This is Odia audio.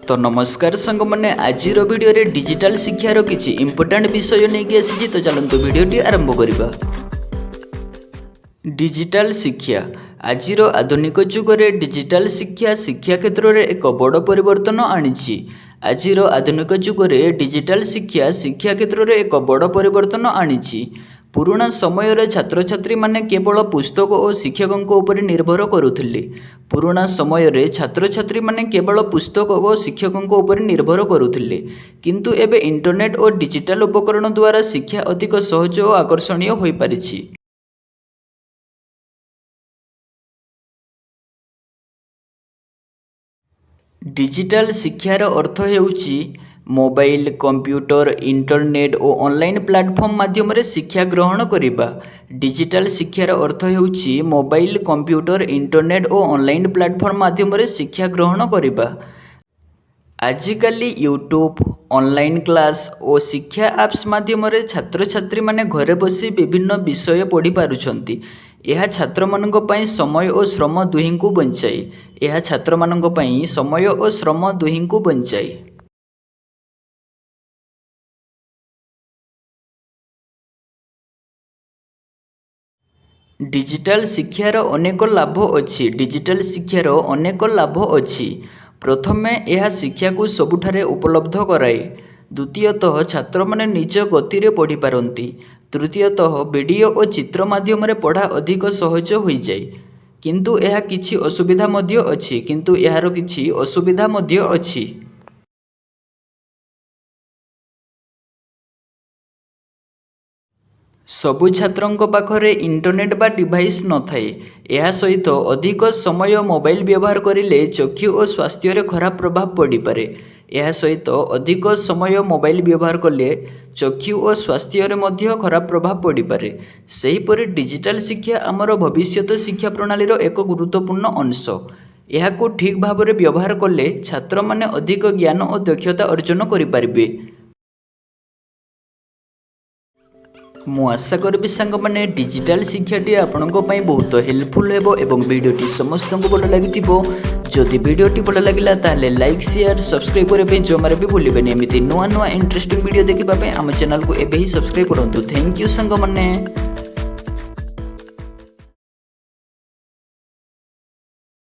ତ ନମସ୍କାର ସାଙ୍ଗମାନେ, ଆଜିର ଭିଡ଼ିଓରେ ଡିଜିଟାଲ ଶିକ୍ଷାର କିଛି ଇମ୍ପୋର୍ଟାଣ୍ଟ ବିଷୟ ନେଇକି ଆସିଛି। ତ ଚାଲନ୍ତୁ, ଭିଡ଼ିଓଟି ଆରମ୍ଭ କରିବା। ଡିଜିଟାଲ ଶିକ୍ଷା। ଆଜିର ଆଧୁନିକ ଯୁଗରେ ଡିଜିଟାଲ ଶିକ୍ଷା ଶିକ୍ଷା କ୍ଷେତ୍ରରେ ଏକ ବଡ଼ ପରିବର୍ତ୍ତନ ଆଣିଛି। ଆଜିର ଆଧୁନିକ ଯୁଗରେ ଡିଜିଟାଲ ଶିକ୍ଷା ଶିକ୍ଷା କ୍ଷେତ୍ରରେ ଏକ ବଡ଼ ପରିବର୍ତ୍ତନ ଆଣିଛି। ପୁରୁଣା ସମୟରେ ଛାତ୍ରଛାତ୍ରୀମାନେ କେବଳ ପୁସ୍ତକ ଓ ଶିକ୍ଷକଙ୍କ ଉପରେ ନିର୍ଭର କରୁଥିଲେ। ପୁରୁଣା ସମୟରେ ଛାତ୍ରଛାତ୍ରୀମାନେ କେବଳ ପୁସ୍ତକ ଓ ଶିକ୍ଷକଙ୍କ ଉପରେ ନିର୍ଭର କରୁଥିଲେ। କିନ୍ତୁ ଏବେ ଇଣ୍ଟରନେଟ୍ ଓ ଡିଜିଟାଲ ଉପକରଣ ଦ୍ୱାରା ଶିକ୍ଷା ଅଧିକ ସହଜ ଓ ଆକର୍ଷଣୀୟ ହୋଇପାରିଛି। ଡିଜିଟାଲ ଶିକ୍ଷାର ଅର୍ଥ ହେଉଛି ମୋବାଇଲ, କମ୍ପ୍ୟୁଟର, ଇଣ୍ଟରନେଟ୍ ଓ ଅନଲାଇନ୍ ପ୍ଲାଟଫର୍ମ ମାଧ୍ୟମରେ ଶିକ୍ଷା ଗ୍ରହଣ କରିବା। ଡିଜିଟାଲ ଶିକ୍ଷାର ଅର୍ଥ ହେଉଛି ମୋବାଇଲ, କମ୍ପ୍ୟୁଟର, ଇଣ୍ଟରନେଟ୍ ଓ ଅନଲାଇନ୍ ପ୍ଲାଟଫର୍ମ ମାଧ୍ୟମରେ ଶିକ୍ଷା ଗ୍ରହଣ କରିବା। ଆଜିକାଲି ୟୁଟ୍ୟୁବ୍, ଅନଲାଇନ୍ କ୍ଲାସ୍ ଓ ଶିକ୍ଷା ଆପ୍ସ ମାଧ୍ୟମରେ ଛାତ୍ରଛାତ୍ରୀମାନେ ଘରେ ବସି ବିଭିନ୍ନ ବିଷୟ ପଢ଼ିପାରୁଛନ୍ତି। ଏହା ଛାତ୍ରମାନଙ୍କ ପାଇଁ ସମୟ ଓ ଶ୍ରମ ଦୁହିଁଙ୍କୁ ବଞ୍ଚାଏ। ଏହା ଛାତ୍ରମାନଙ୍କ ପାଇଁ ସମୟ ଓ ଶ୍ରମ ଦୁହିଁଙ୍କୁ ବଞ୍ଚାଏ। ଡିଜିଟାଲ ଶିକ୍ଷାର ଅନେକ ଲାଭ ଅଛି। ଡିଜିଟାଲ ଶିକ୍ଷାର ଅନେକ ଲାଭ ଅଛି। ପ୍ରଥମେ, ଏହା ଶିକ୍ଷାକୁ ସବୁଠାରେ ଉପଲବ୍ଧ କରାଏ। ଦ୍ୱିତୀୟତଃ, ଛାତ୍ରମାନେ ନିଜ ଗତିରେ ପଢ଼ିପାରନ୍ତି। ତୃତୀୟତଃ, ଭିଡିଓ ଓ ଚିତ୍ର ମାଧ୍ୟମରେ ପଢ଼ା ଅଧିକ ସହଜ ହୋଇଯାଏ। କିନ୍ତୁ ଏହା କିଛି ଅସୁବିଧା ମଧ୍ୟ ଅଛି। କିନ୍ତୁ ଏହାର କିଛି ଅସୁବିଧା ମଧ୍ୟ ଅଛି। ସବୁ ଛାତ୍ରଙ୍କ ପାଖରେ ଇଣ୍ଟରନେଟ୍ ବା ଡିଭାଇସ୍ ନଥାଏ। ଏହା ସହିତ ଅଧିକ ସମୟ ମୋବାଇଲ ବ୍ୟବହାର କରିଲେ ଚକ୍ଷୁ ଓ ସ୍ୱାସ୍ଥ୍ୟରେ ଖରାପ ପ୍ରଭାବ ପଡ଼ିପାରେ। ଏହା ସହିତ ଅଧିକ ସମୟ ମୋବାଇଲ ବ୍ୟବହାର କଲେ ଚକ୍ଷୁ ଓ ସ୍ୱାସ୍ଥ୍ୟରେ ମଧ୍ୟ ଖରାପ ପ୍ରଭାବ ପଡ଼ିପାରେ। ସେହିପରି ଡିଜିଟାଲ ଶିକ୍ଷା ଆମର ଭବିଷ୍ୟତ ଶିକ୍ଷା ପ୍ରଣାଳୀର ଏକ ଗୁରୁତ୍ୱପୂର୍ଣ୍ଣ ଅଂଶ। ଏହାକୁ ଠିକ୍ ଭାବରେ ବ୍ୟବହାର କଲେ ଛାତ୍ରମାନେ ଅଧିକ ଜ୍ଞାନ ଓ ଦକ୍ଷତା ଅର୍ଜନ କରିପାରିବେ। ମୁଁ ଆଶା କରିବି ସାଙ୍ଗମାନେ, ଡିଜିଟାଲ ଶିକ୍ଷାଟି ଆପଣଙ୍କ ପାଇଁ ବହୁତ ହେଲ୍ପଫୁଲ୍ ହେବ ଏବଂ ଭିଡ଼ିଓଟି ସମସ୍ତଙ୍କୁ ଭଲ ଲାଗିଥିବ। ଯଦି ଭିଡ଼ିଓଟି ଭଲ ଲାଗିଲା, ତାହେଲେ ଲାଇକ୍, ସେୟାର, ସବସ୍କ୍ରାଇବ୍ କରିବା ପାଇଁ ଜମାରେ ବି ଭୁଲିବେନି। ଏମିତି ନୂଆ ନୂଆ ଇଣ୍ଟରେଷ୍ଟିଂ ଭିଡ଼ିଓ ଦେଖିବା ପାଇଁ ଆମ ଚ୍ୟାନେଲକୁ ଏବେ ହିଁ ସବସ୍କ୍ରାଇବ୍ କରନ୍ତୁ। Thank you ସାଙ୍ଗମାନେ।